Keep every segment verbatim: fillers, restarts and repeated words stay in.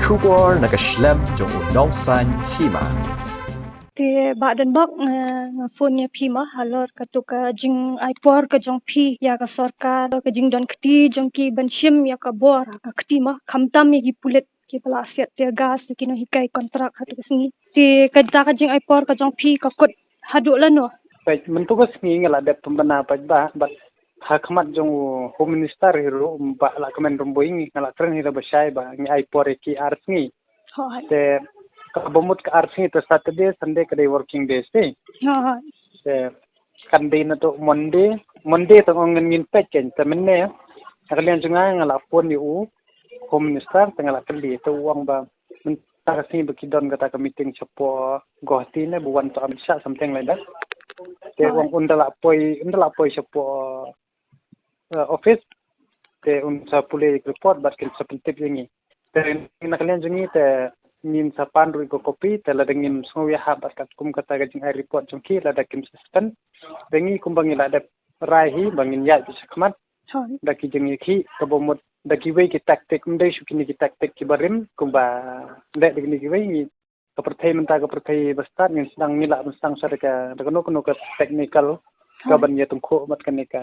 Khubor na ka shlem jong u nongsan hima. Te Bah Donbok, nga phone ïa phi ma halor katu ka jingai por ka jong phi ïa ka sorkar, ka jingdon kti jong ki ban shim ïa ka bor ka kti ma, khamtam ïa ki pulit kiba la siat tear gas ïa ki nonghikai kontrak ha katu ka sngi. Te kata ka jingai por ka jong phi ka kut haduh lano? Peit mynta ka sngi nga la dep pynbna peit ba, bad ha khmat jong u Home Minister hi ruh Bah Lahkmen Rymbui nga la kren hi ruh ba shai ba ngi ai por ïa ki ar sngi. Hooid. Te kaba mut ka ar sngi te Saturday, Sunday ka dei working days te. Hooid. Te kan dei naduh Monday, Monday te ong ngin peit kein te mynne. Ka liang jong nga nga la phone ïa u Home Minister te nga la kylli te u ong ba mynta ka sngi ba ki don kata ka meeting shapoh Guwahati ne ba wan to Amit Shah something like that. Te u ong un da la poi, un da la poi shapoh eh, office, te un sa pule ïa ki report bad kin sa pyntip ïa ngi. Te na ka liang jong ngi te ngin sa pan ruh ïa ka copy, te lada ngim sngew ïahap bad katkum kata ka jingai report jong ki, lada kim suspend, te ngi kumba ngi la dep rai hi ba ngin ïaid beit shakhmat. Hooid. Da ki jingïakhih kaba mut da kiwei ki tactic, ym dei shuh kine ki tactic kiba rim kumba leh da kine kiwei ngi ka pyrthei mynta ka pyrthei ba stad, ngin sdang, ngi lah ban sdang sa da ka, da kano kano ka technical ka ban ïatyngkhuh bad kane ka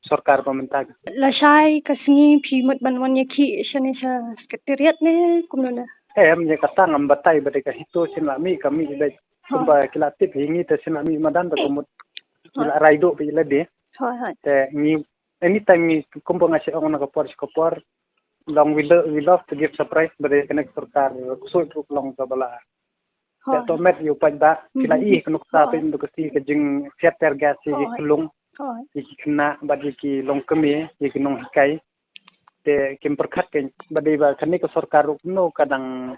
sorkar ba mynta ka. Lashai ka sngi phi mut ban wan ïakhih shane sha secretariat ne kumno ne? Em, ïa kata ngam batai ba dei ka HITO shin la mih, ka mih beit. Kumba ki la tip hi, ngi te shin la mih madan, te ka mut ngi la rai duh beit lade. Hooid, hooid. Te ngi anytime ngi kumba nga shu ong na ka por sha ka por, long we lo-, we love to give surprise, ba dei kane ka sorkar ksuid ruh long kaba la. Hooid. Te to met ïa u paidbah, ki la i ka nuksa, hooid, peit mynta ka sngi ka jingsiat tear gas ïa ki, hooid, khyllung, hooid, ïa ki khynnah bad ïa ki longkmie, ïa ki nonghikai. Te kim pyrkhat kein ba dei ba kane ka sorkar ruh kumno ka dang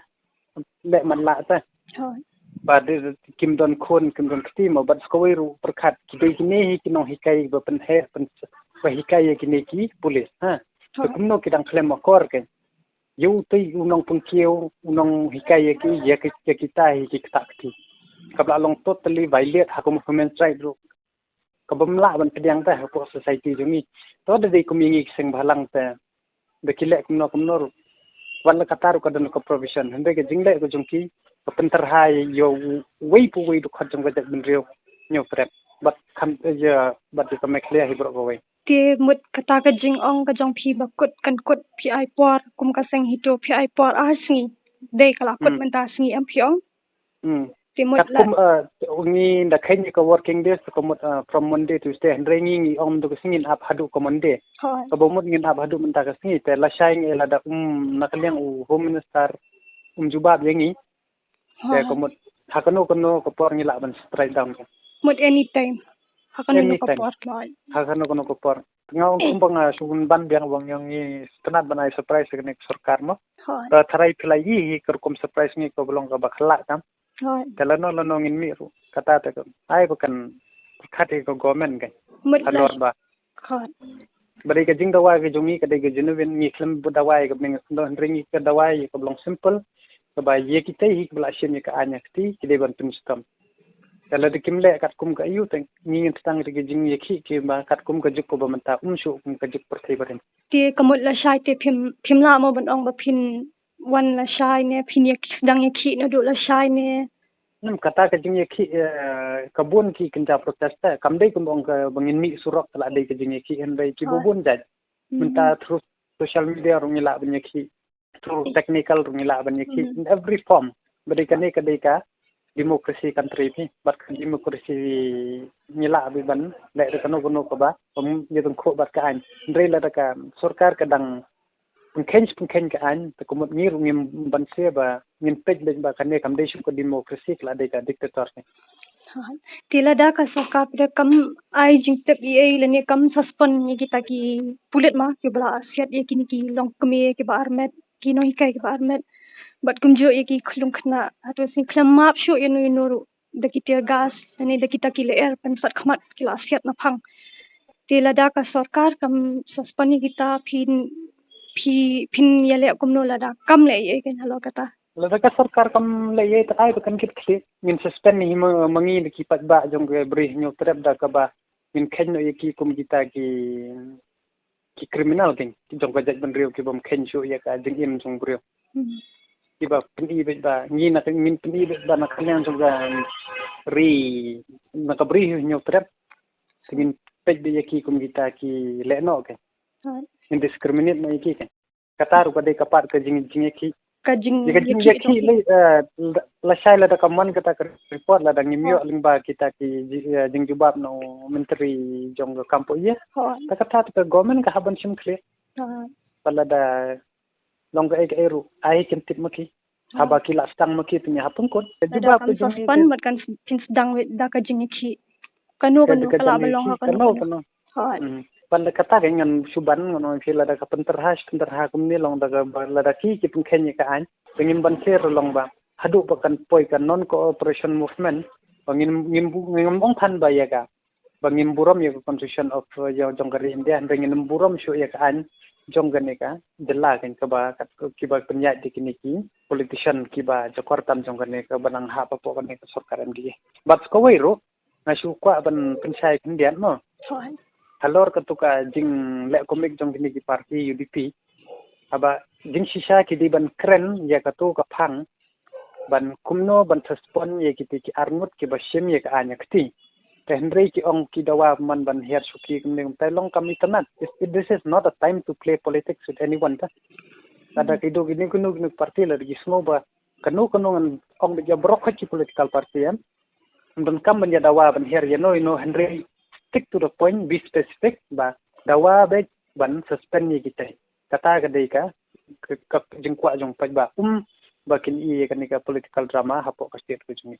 leh man la te. Hooid. Ba dei kim don khun, kim don kti mo, bad sa kawei ruh pyrkhat ki dei kine hi ki nonghikai ba pynheh, pyn-, ba hikai ïa kine ki pulit, ha. Te, hooid, kumno ki dang khlem akor kein. Ïa u tei u nongpynkiew, u nonghikai ïa ki, ïa ki, ïa kita hi ki ktah kti. Kaba la long totally violate ha ka human rights ruh. Kaba ym lah ban pdiang te hapoh society jong ngi. To da dei kum ïa ngi ki seng bhalang te da ki leh kumno kumno ruh. Wat la kata ruh ka don ka provision. Hynrei ka jingleh ka jong ki ka pyntyrha ïa uwei pa uwei u dkhot jong ka jaitbynriew Hynñiewtrep. Bad kham, ïa, bad ïa ka Meghalaya hi baroh kawei. Te mut kata ka jingong ka jong phi ba kut kan kut phi ai por kum ka seng HITO phi ai por ar sngi. Dei ka la kut, hmm, mynta sngi em phi ong? Hmm. Te mut la katkum, eh, ngi da kheiñ ïa ka working days ka mut, eh, from Monday to Tuesday, hynrei ngi ngi ong mynta ka sngi ngin ap haduh ka Monday. Hooid. Kaba mut ngin ap haduh mynta ka sngi, te lashai ngi lada um na ka liang u Home Minister um jubab ïa ngi. Te, hooid, ka mut ha kano kano ka por ngi lah ban strike down ka. Mut anytime. Ha kano kano ka por. Anytime. Hooid. Ha kano kano ka por. Nga ong kumba nga shu ban biang ba ngi, ngi sngewtynnat ban ai surprise ïa kane ka sorkar mo. Hooid. Te tharai phi la ïohi hi ka rukom surprise ngi kaba long kaba khlak tam. Hooid. Te lano lano ngin mih ruh kata te ka ai ba kan pyrkhat ïa ka government ka. Mut la halor ba. Hooid. Ba dei ka jingdawa ka jong ngi ka dei ka genuine, ngi khlem ba dawa ïa ka bneng ka sndong, hynrei ngi ka dawa ïa kaba long simple. Kaba ïa kita hi kiba la shim ïa ka aiñ ka kti ki dei ban pynshitom. Te lada kim leh katkum ka aiu te ngi ngin sdang ïa ka jingïakhih kiba katkum ka juk kaba mynta, um shuh kum ka juk pyrthei barim. Te ka mut lashai te phim, phim lah mo ban ong ba phin wan lashai ne phin ïa sdang ïakhih naduh lashai ne? Ym, kata ka jingïakhih, eh, ka bun ki kynja protest te kam dei kum ong kaba ngin mih surok te la dei ka jingïakhih, hynrei kiba bun jait. Mynta through social media ruh ngi lah ban ïakhih. Through technical ruh ngi lah ban ïakhih. In every form. Ba dei kane ka dei ka democracy country phi. Bad ka democracy ngi lah ban leh da kano kano kaba, bym ïatyngkhuh bad ka aiñ. Hynrei lada ka sorkar ka dang pynkheiñ pynkheiñ ka aiñ, te ka mut ngi ruh ngim ban sngewbha, ngin peit beit ba kane kam dei shuh ka democracy, ka la dei ka dictator ne. Te lada ka sorkar pat kam ai jingtip ei ei lane kam suspend ïa kita ki pulit ma kiba la siat ïa kine ki longkmie kiba armet, ki nonghikai kiba armet. Bad kumjuh ïa ki khyllung khynnah, hato sngewkhlem map shuh ïano ïano ruh da ki tear gas lane da kita ki lyer pynsat khmat ki la siat naphang. Te lada ka sorkar kam suspend ïa kita phin, phi, phin ïaleh kumno lada kam leh ei ei kein halor kata? Lada ka sorkar kam leh ei ei te ai ba kan kit khlieh. Ngin suspend hi ma, ma ngi da ki paidbah jong ka Bri Hynñiewtrep da kaba ngin kheiñ noh ïa ki kum kita ki, ki criminal kein, ki jong ka jaitbynriew ki bym kheiñ shuh ïa ka jingim jong briew. Hmm. kiba pyni beit ba ngi na ngin pyni beit ba na ka liang jong ka ri, na ka bri Hynñiewtrep, te ngin peit beit ïa ki kum kita ki lehnoh ke. Ngin discriminate noh ïa ki ke. Kata ruh ka dei ka part ka jing, jingïakhih. Ka jing, ïa ka jingïakhih lei, eh, la, lashai lada ka mon kata ka report, lada ngim ïoh lyngba kita ki ji-, eh, jingjubab na u myntri jong ka kam poi ïa. Ta kata ka government ka hap ban shim khlieh. Ba lada long kaei kaei ruh, ai kin tip ma ki. Haba ki la sdang ma ki, te ngi hap pynkut. Lada jubab kan ka jingïakhih, suspend bad kan phin sdang wei da ka jingïakhih. Kano kano ka la ba long ha kano kano. Ban da kata ka ngan shu ban ngan ong phi, lada ka pynterha, pynterha kumne long da ka ba, lada ki, ki pynkheiñ ïa ka aiñ. Te ngim ban sher long ba haduh ba kan poi ka non cooperation movement. Ba ngin, ngin bu-, ngim ong than ba ïa ka, ba ngim burom ïa ka constitution of, uh, jong, jong ka ri India, hynrei ngin burom shuh ïa ka aiñ jong kane ka jylla, kan kaba kat, kiba pynïaid da kine ki politician kiba jakor tam jong kane kaba nang hap hapoh kane ka sorkar M D A. Bad kawei ruh, nga shu kwah ban pynshai khyndiat mo. Halor katu ka jingleh comic jong kine ki party U D P. Haba jingshisha ki dei ban kren ïa katu ka phang ban kumno ban suspend ïa kiti ki arngut kiba shim ïa ka aiñ ïa kti. Te hynrei ki ong ki dawa man ban hiar shuki kumne kumtai, long kam itynnad. This is not a time to play politics with anyone ta. Lada ki dei kino kino kino party, lada ki sngew ba kano kano, ngan ong beit ïa baroh ki political party, em. Ym donkam ban ïa dawa ban hiar ïano ïano, hynrei stick to the point, be specific, ba dawa beit ban suspend ïa kitai. Kata ka dei ka, ka, ka jingkwah jong paidbah, um ba kin ïa kane ka political drama hapoh ka state ka jong ngi.